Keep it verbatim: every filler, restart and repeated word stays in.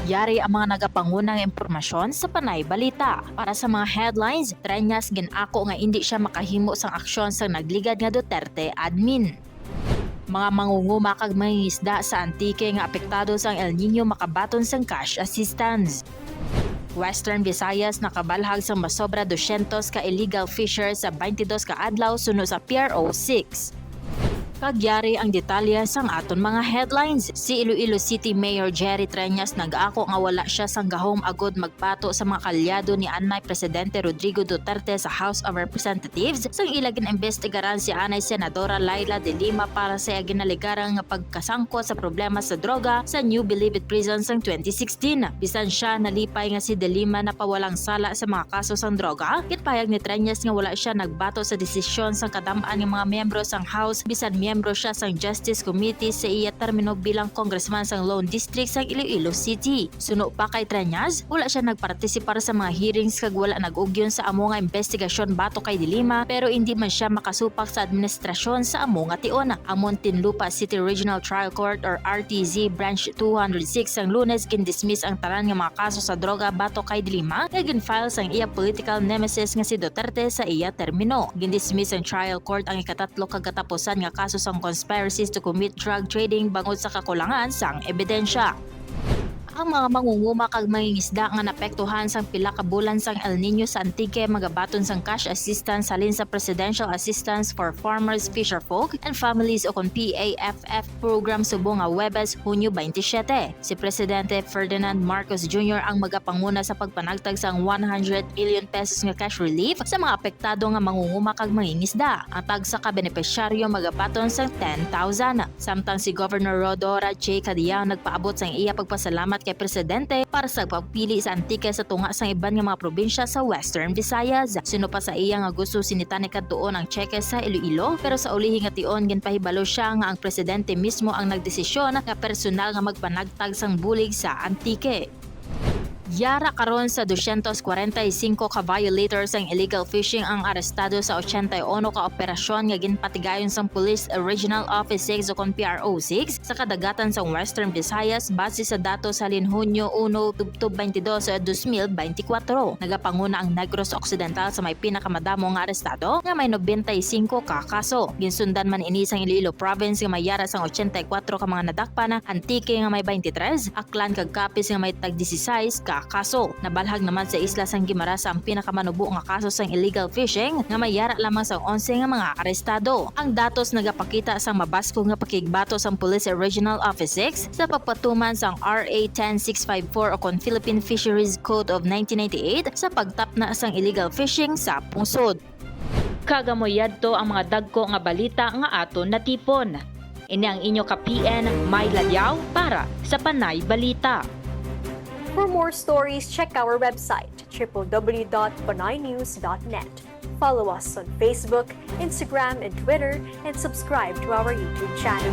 Yari ang mga nagapanguna nga impormasyon sa Panay Balita. Para sa mga headlines, Treñas gin-ako nga indi siya makahimo sang aksyon sang nagligad nga Duterte admin. Mga mangunguma kag mangingisda sa Antique nga apektado sang El Niño makabaton sang cash assistance. Western Visayas nakabalhag sang masobra dosyentos ka illegal fishers sa twenty-dos ka adlaw suno sa P R O six. Kag yari ang detalye sang aton mga headlines. Si Iloilo City Mayor Jerry Treñas nag-ako nga wala siya sang gahom agod magbato sa mga kaalyado ni anay Presidente Rodrigo Duterte sa House of Representatives sang ila gin-imbestigaran si anay Senadora Leila de Lima para sa iya ginalegaran nga pagkasangkot sa problema sa droga sa New Bilibid Prison sang twenty sixteen. Bisan siya nalipay nga si de Lima napawalang sala sa mga kaso sang droga, ginpahayag ni Treñas nga wala siya nagbato sa desisyon sang kadam-an nga mga miyembro sang House, bisan miyembro siya sang Justice Committee sa iya termino bilang congressman sang Lone District sang Iloilo City. Suno pa kay Treñas, wala siya nagpartisipar sa mga hearings kag wala nag-ugyon sa amo nga imbestigasyon batok kay de Lima, pero indi man siya makasupak sa administrasyon sa amo nga tion. Ang Muntinlupa City Regional Trial Court or R T Z Branch two hundred six sang Lunes gindismiss ang tanan nga mga kaso sa droga batok kay de Lima nga gin-file sang iya political nemesis nga si Duterte sa iya termino. Gindismiss sang trial court ang ikatatlo kag katapusan nga kaso sang conspiracies to commit drug trading bangod sa kakulangan sang ebidensya. Ang mga mangunguma kag mangingisda nga naapektuhan sang pila ka bulan sang El Niño sa Antique magabaton sang cash assistance halin sa Presidential Assistance for Farmers, Fisherfolk, and Families o kon P A F F program subong nga Huwebes, Hunyo twenty-seven. Si Presidente Ferdinand Marcos Junior ang magapanguna sa pagpanagtag sang one hundred million pesos nga cash relief sa mga apektado nga mangunguma kag mangingisda. Ang tagsa ka benepisyaryo magabaton sang ten thousand. Samtang si Governor Rhodora J. Cadiao nagpaabot sang iya pagpasalamat kay Presidente para sa pagpili sa Antique sa tunga sang iban nga mga probinsya sa Western Visayas. Suno pa sa iya nga gusto sini tani kadtuon ang Cheque sa Iloilo, pero sa ulihi nga tion ginpahibalo siya nga ang Presidente mismo ang nagdesisyon nga personal nga magpanagtag sang bulig sa Antique. Yara karon sa dosyentos kwarenta y singko ka violators sang illegal fishing ang arestado sa ochenta y uno ka operasyon nga ginpatigayon sang Police Regional Office six o kon P R O six sa kadagatan sang Western Visayas base sa datos halin Hunyo uno tubtob twenty-dos, dos mil beintikwatro. Nagapanguna ang Negros Occidental sa may pinakamadamo nga arestado nga may nobenta y singko ka kaso. Ginsundan man ini sang Iloilo Province nga may yara sang ochenta y kuwatro ka mga nadakpan, Antique nga may twenty-three, Aklan kag Capiz nga may tag dieciséis ka kaso. Nabalhag naman sa isla sang Guimaras ang pinakamanubo nga kaso sang illegal fishing nga may yara lamang sang onse nga mga arestado. Ang datos nagapakita sang mabaskog nga pakigbato sang Police Regional Office six sa pagpatuman sang R A ten six five four o kon Philippine Fisheries Code of nineteen ninety-eight sa pagtapna sang illegal fishing sa pungsod. Kag amo yadto ang mga dagko nga balita nga aton natipon. Ini ang inyo ka-P N, May Ladiao, para sa Panay Balita. For more stories, check our website, triple W dot panaynews dot net. Follow us on Facebook, Instagram, and Twitter, and subscribe to our YouTube channel.